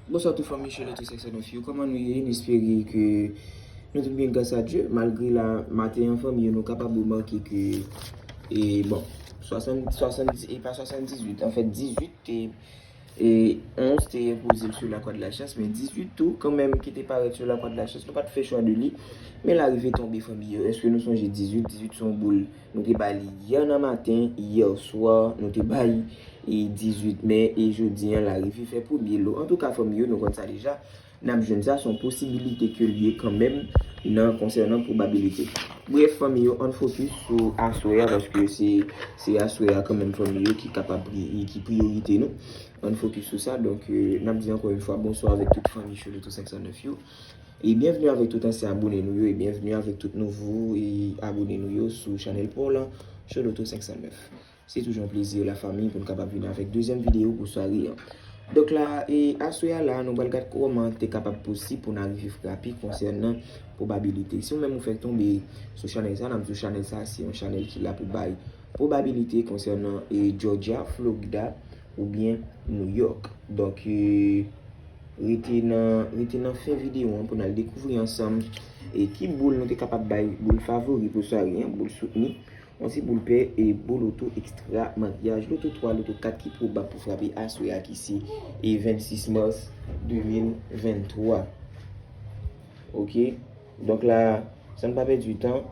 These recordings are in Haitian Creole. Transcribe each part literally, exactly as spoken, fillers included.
Bonswa tout fanmi Choloto seksyon nèf yo, kòman nou ye? Nou espere ke nou tout byen gras a Dye. Malgre la, maten an fanmi yo, nou kapab remake ke, e bon, swasann, swasann, e pa swasanndizuit, anfèt dizuit te, e onz te enpoze l sou la croix de la chance, men dizuit tou, kanmenm, ki te parèt sou la croix de la chance, nou pa t fè chwa de li, men lari vin tonbe fanmi yo. Èske nou sonje dizuit? Dizuit se yon boul. Nou te bay li yè nan maten, yè swa, nou te bay e dizuit me, e jodi an lari vin fè premye lo. Antouka fanmi yo, nou konn sa deja, n ap jwenn sa, se yon posibilite ke l ye kanmenm nan konsènan pwobabilite. Brèf fanmi yo, ann fokis sou aswè a, paske se, se aswè a kanmenm fanmi yo ki kapab pri, ki priyorite nou. Ann fokis sou sa, donk, e, n ap di ankò yon fwa bonswa avèk tout fanmi Choloto senk san nèf yo. E byenvni avèk tout ansyen abone nou yo, e byenvni avèk tout nouvo e abone nou yo sou chanèl pa w lan, Choloto senk san nèf. Se toujou yon plezi, lafanmi, pou n kapab vin avèk dezyèm videyo pou sware an. Donk la, e aswè a la, nou pral gad kòman te kapab posib pou n arive frape konsènan pwobabilite. Si w menm ou fèk tonbe sou chanèl sa, n ap di w chanèl sa, se yon chanèl ki la pou bay pwobabilite konsènan e Georgia, Florida, oubyen New York. Donk, e, rete nan, rete nan fen videyo an pou n al dekouvri ansanm e ki boul nou te kapab bay boul favori pou sware an, boul soutni, yon ti boul pè e boul loto ekstra maryaj, loto twa, loto kat ki pwobab pou frape aswè a ki se e vennsis mas de mil venntwa. Oke? Donk la, san n pa pèdi tan,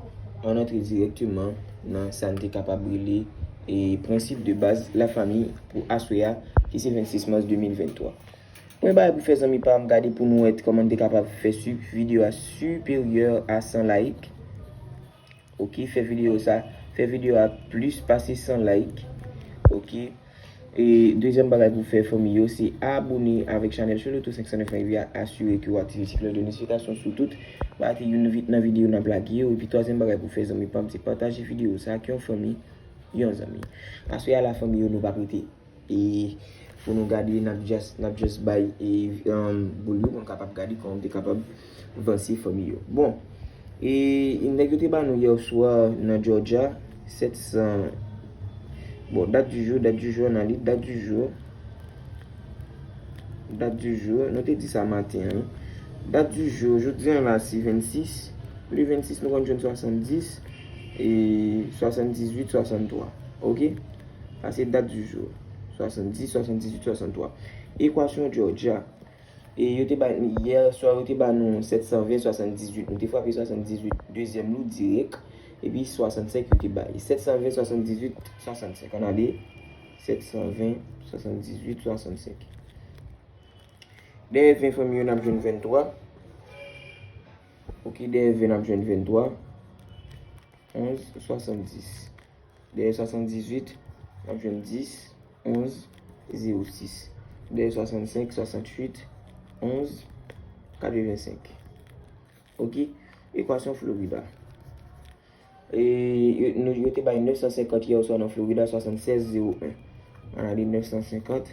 ann antre dirèkteman nan sa n te kapab rele e prensip de baz lafanmi pou aswè a, ki se vennsis mas de mil venntwa. Premye bagay pou fè zanmi pa m gade pou nou wè kòman n te kapab fè sik videyo a siperyè a san like. Oke, fè videyo sa, fè videyo a plis pase san like. Oke. E dezyèm bagay pou fè fanmi yo, se abone avèk chanèl Choloto senk san nèf lan epi asire ke w aktive ti klòch de notifikasyon sou tout. Pou w rate youn vi-, nan videyo n ap lage yo. Epi twazyèm bagay pou fè zanmi pa m, se pataje videyo sa ak yon fanmi, yon zanmi. Aswè a la fanmi yo, nou p ap rete e pou nou gade, n ap just, n ap just bay e, um, boul yo pou n kapab gade kòman n te kapab vanse fanmi yo. Bon, e nèg yo te ba nou yè swa nan Georgia, sèt san. Bon, date du jour, date du jour, ann ale, date du jour. Date du jour, nou te di sa maten an, wi. Date du jour, jodi an la, se vennsis. Le vennsis, nou konn jwenn swasanndis, e swasanndizuit, swasanntwa. Oke? Sa se date du jour. Swasanndis, swasanndizuit, swasanntwa. Ekwasyon Georgia. E yo te ba, yè swa yo te ba nou sèt san ven, swasanndizuit. Nou te frape swasanndizuit, dezyèm nou dirèk. Epi swasannsenk yo te bay. Sèt san ven, swasanndizuit, swasannsenk. Ann ale. Sèt san ven, swasanndizuit, swasannsenk. Dèyè ven fanmi yo, n ap jwenn venntwa. Oke, dèyè ven, n ap jwenn venntwa. Onz, swasanndis. Dèyè swasanndizuit, n ap jwenn dis, onz, zewo sis. Dèyè swasannsenk, swasanntuit, onz, katrevensenk. Oke? Ekwasyon Florida. E, yo, nou, yo te bay nèf san senkant yè swa nan Florida, swasannsèz zewo en. Ann ale nèf san senkant,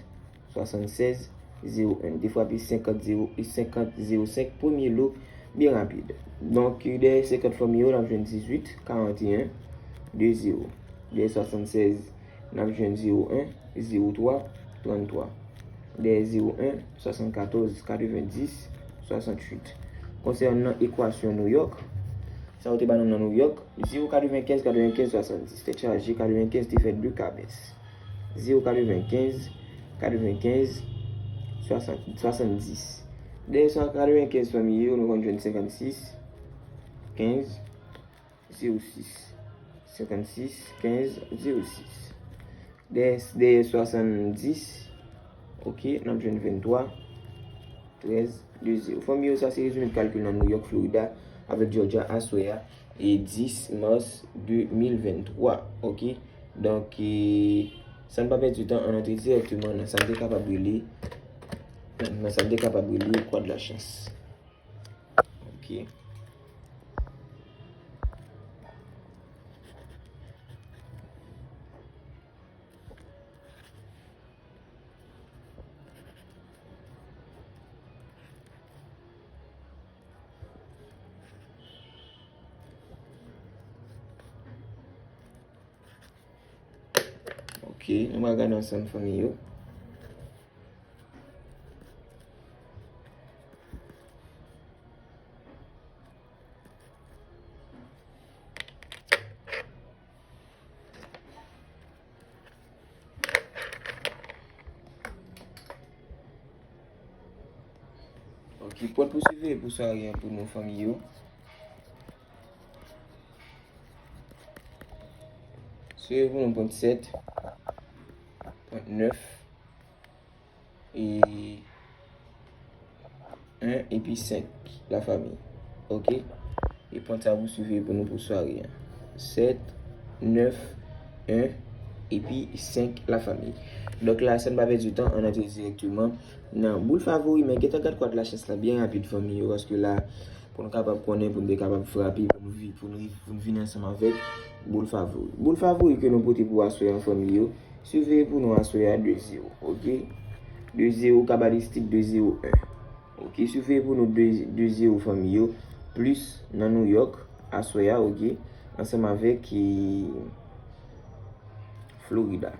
swasannsèz zewo en. Te frape senkant zewo, senkant zewo senk, premye lo, byen rapid. Donk, dèyè senkant fanmi yo, n ap jwenn dizuit, karanteyen, de zewo. Dèyè swasannsèz, n ap jwenn zewo en, zewo twa, tranntwa. Dèyè zewo en, swasannkatòz, katrevendis, swasanntuit. Konsènan ekwasyon New York, sa yo te ba nou nan New York, zewo katrevenkenz, katrevenkenz, swasanndis. Tèt chaje, katrevenkenz te fè de kabès. Zewo katrevenkenz, katrevenkenz, swasann, swasanndis. Dèyè sa katrevenkenz fanmi yo, nou konn jwenn senkannsis, kenz, zewo sis. Senkannsis, kenz, zewo sis. Dèyè, dèyè swasanndis, oke, n ap jwenn venntwa, trèz, de zewo. Fanmi yo, sa se rezime kalkil nan New York, Florida, avèk Georgia aswè a, e dis mas de mil venntwa, oke? Donk, e, san n pa pèdi tan, ann antre dirèkteman nan sa n te kapab rele, nan sa n te kapab rele Croix de la Chance. Ok. Ok, nou pral gade ansanm fanmi yo. Ok, pwòt pou siveye pou sware an pou nou fanmi yo. Siveye pou nou pwòt sèt, pwòt nèf, e en epi senk, lafanmi. Ok? E pwòt sa pou siveye pou nou pou sware an. Sèt, nèf, en, epi senk, lafanmi. Donk la, san n pa pèdi tan, ann antre dirèkteman nan boul favori, men gentan gad kwad lachans lan byen rapid, fanmi yo, paske la, pou nou kapab konnen, pou nou te kapab frape, pou nou vi-, pou nou, pou nou vin ansanm avèk boul favori. Boul favori ke nou pote pou aswè an, fanmi yo, siveye pou nou aswè a de zewo, ok? De zewo kabalistik, de zewo en. Ok, siveye pou nou de, de zewo fanmi yo, plis nan New York, aswè a, ok, ansanm avèk, e, Florida.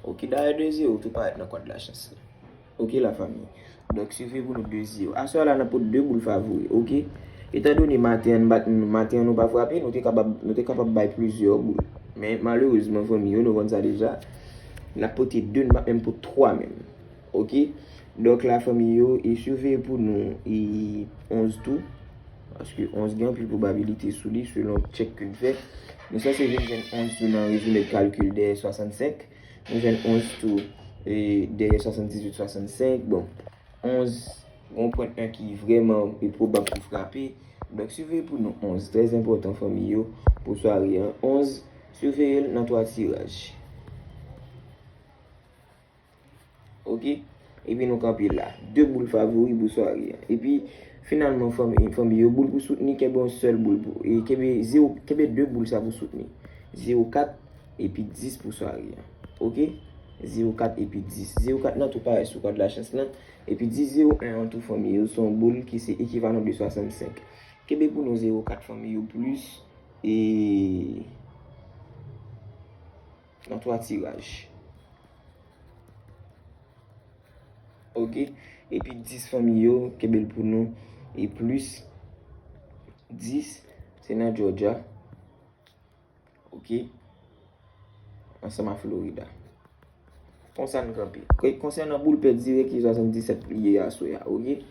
Ok, dayè de zewo tou parèt nan kwad lachans la. Ok, lafanmi. Donk, siveye pou nou de zewo. Aswè a la, n ap pot de boul favori, ok? Etandone maten an, n bat, maten an nou pa frape, nou te kapab, nou te kapab bay plizyè boul. Men, malerezman, fanmi yo, nou konn sa deja, n ap pote de, n p ap menm pot twa menm. Ok? Donk, lafanmi yo, e siveye pou nou, e onz tou. Paske onz gen anpil pwobabilite sou li, selon tchèk ke n fè. Nou sanse vin jwenn onz tou nan rezime de kalkil dèyè swasannsenk. Nou jwenn onz tou, e, dèyè swasanndizuit, swasannsenk. Bon, onz gon pwent en ki vrèman, e, pwobab pou frape. Donk, siveye pou nou onz. Trè enpòtan, fanmi yo, pou sware an. Onz, siveye l nan twa tiraj. Ok? Epi nou kanpe la. De boul favori pou sware an. Epi, finalman, fanmi, fanmi yo, boul pou soutni, kenbe yon sèl boul pou, e, kenbe zewo, kenbe de boul sa pou soutni. Zewo kat epi dis pou sware an. Ok? Zewo kat epi dis. Zewo kat nan tou parèt sou kwad lachans lan. Epi dis zewo en an tou, fanmi yo, se yon boul ki se ekivalan de swasannsenk. Kenbe pou nou zewo kat, fanmi yo, plis, e, nan twa tiraj. Ok? Epi dis, fanmi yo, kenbe l pou nou. E plis dis, se nan Georgia. Ok? Ansanm a Florida. Konsa n kanpe. Konsènan boul pèd dirèk, se swasanndisèt li ye aswè a, ok?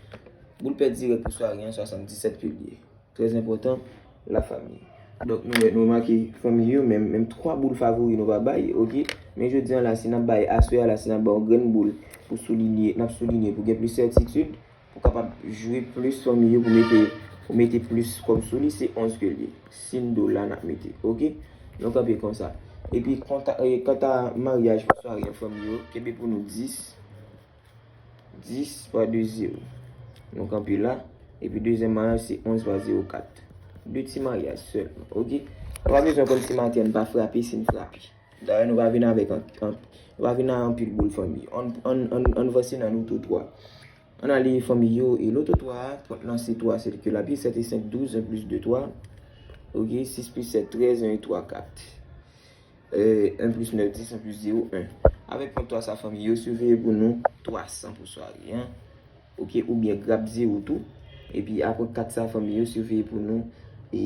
Boul pèd dirèk pou sware an, swasanndisèt ke li ye. Trè enpòtan, lafanmi. Donk, nou wè, nou remake fanmi yo, menm, menm twa boul favori nou pa bay, ok? Men jodi an la, si n ap bay aswè a la, si n ap bay yon grenn boul pou soulinye, n ap soulinye pou gen plis sètitid, pou kapab jwe plis fanmi yo, pou mete, pou mete plis kòb sou li, se onz ke l ye. Sindola n ap mete, ok? Nou kanpe konsa. Epi, kanta, e, kanta maryaj pou sware an, fanmi yo, kenbe pou nou dis, dis pa de zewo. Nou kanpe la. Epi dezyèm maryaj se onz pa zewo kat. De ti maryaj sèlman, ok? Nou pa bezwen konn si maten an pa frape, si n frape. Dayè, nou pa vin avèk an, an, nou pa vin ak anpil boul fanmi. Ann, ann, ann, ann vanse nan loto twa. Ann ale fanmi yo, e loto twa a, pwent lan se twa, sèt ke l ap ye, sèt e senk, douz, en plis de twa. Ok, sis plis sèt, trèz, en e twa, kat. Euh, en plis nèf, dis, en plis zewo, en. Avèk pwent twa sa, fanmi yo, siveye pou nou twa san pou sware an. Ok, oubyen grab zewo tou. Epi apre kat sa, fanmi yo, siveye pou nou, e,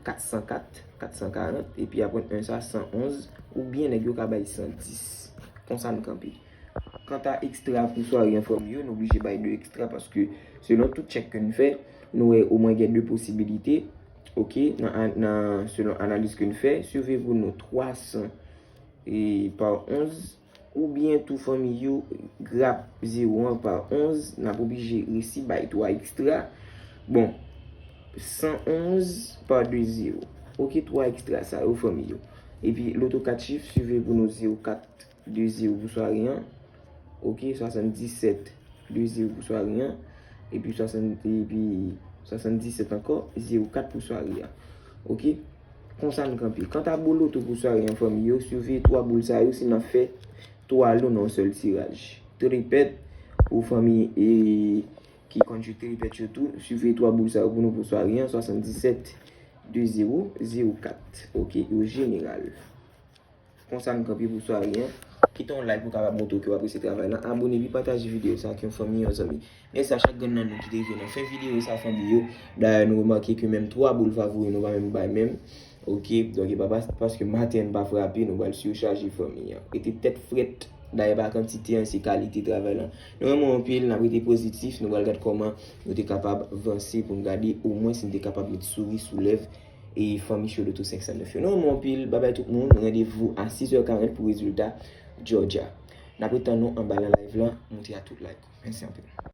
kat san kat, kat san karant. Epi apre en sa, san onz. Oubyen nèg yo ka bay san dis. Konsa n kanpe. Kanta ekstra pou sware an, fanmi yo, nou blije bay de ekstra paske selon tout tchèk ke n fè, nou wè omwen gen de posibilite. Ok, nan, an- nan, selon analiz ke n fè, siveye pou nou twa san e pa onz, oubyen tou fanmi yo, grab zewo an pa onz, n ap oblije resi bay twa ekstra. Bon, san onz pa de zewo. Ok, twa ekstra sa yo, fanmi yo. Epi loto kat chif, siveye pou nou zewo kat de zewo pou sware an. Ok, swasanndisèt de zewo pou sware an. Epi swasann, epi swasanndisèt ankò, zewo kat pou sware an. Ok? Konsa n kanpe. Kanta boul loto pou sware an, fanmi yo, siveye twa boul sa yo, si n ap fè twa lo nan yon sèl tiraj. Tripèt pou fanmi, e, ki konn jwe tripèt yo tou, siveye twa boul sa yo pou nou pou sware an, swasanndisèt de zewo, zewo kat. Ok? Yo jeneral. Konsa n kanpe pou sware an. Kite yon like pou w kapab montre ke w apresye travay la. Abone epi pataje videyo sa ak yon fanmi, yon zanmi. Mèsi a chak grenn nan nou ki te rive nan fen videyo sa, fanmi yo. Dayè, nou remake ke menm twa boul favori nou pa menm bay menm. Ok, donk e pa pas- paske maten an pa frape, nou pral sichaje fanmi an. Rete tèt frèt, Dayè pa kantite an, se kalite travay lan. Nou renmen w anpil, n ap rete pozitif, nou pral gad kòman nou te kapab vanse pou n gade omwen si n te kapab met souri sou lèv e fanmi Cho Loto senk san nèf yo. Nou renmen w anpil, babay tout moun, randevou a sis è karant pou rezilta Georgia. N ap ret tann nou anba nan live lan, montre a tout like. Mèsi anpil.